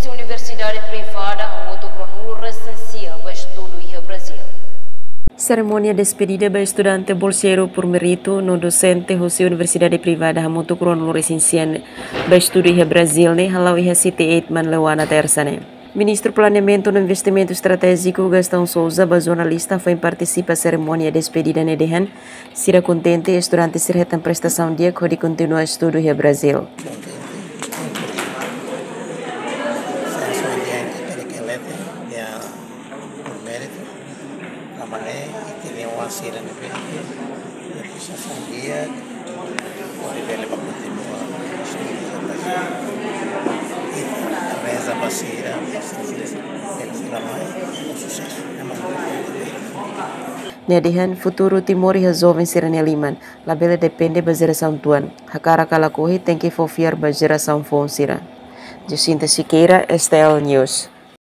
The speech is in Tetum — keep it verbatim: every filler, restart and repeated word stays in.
Universidade privada hamutuk ruanulu resin sia ba estudu iha Brazil. Serimónia despedida ba estudante bolseiru por méritu no dosente husi universidade privada hamutuk ruanulu resin sia ba estudu iha Brazil ne'e hala'o iha City Eight Manleuana, Tersa ne'e. Ministru Planeamentu no Investimentu Estratéjiku Gastão Sousa ba jornalista foin partisipa serimónia despedida ne'e dehan, sira kontente estudante sira hetan prestasaun di'ak hodi kontinua estudu iha Brazil. Por mérito, kamaré, e teria uma sira ne'ebé, prestasaun di'ak, hodi bele ba kontinua estudu iha Brazil. E reza ba sira, ba sira, sira, sira mai, susesu. Nia dehan futuru Timor iha joven sira-nia liman, labele depende ba jerasaun tuan. Hakarak ka lakohi tenke fó fiar ba jerasaun foun sira. Jacinta Siqueira, S T L News.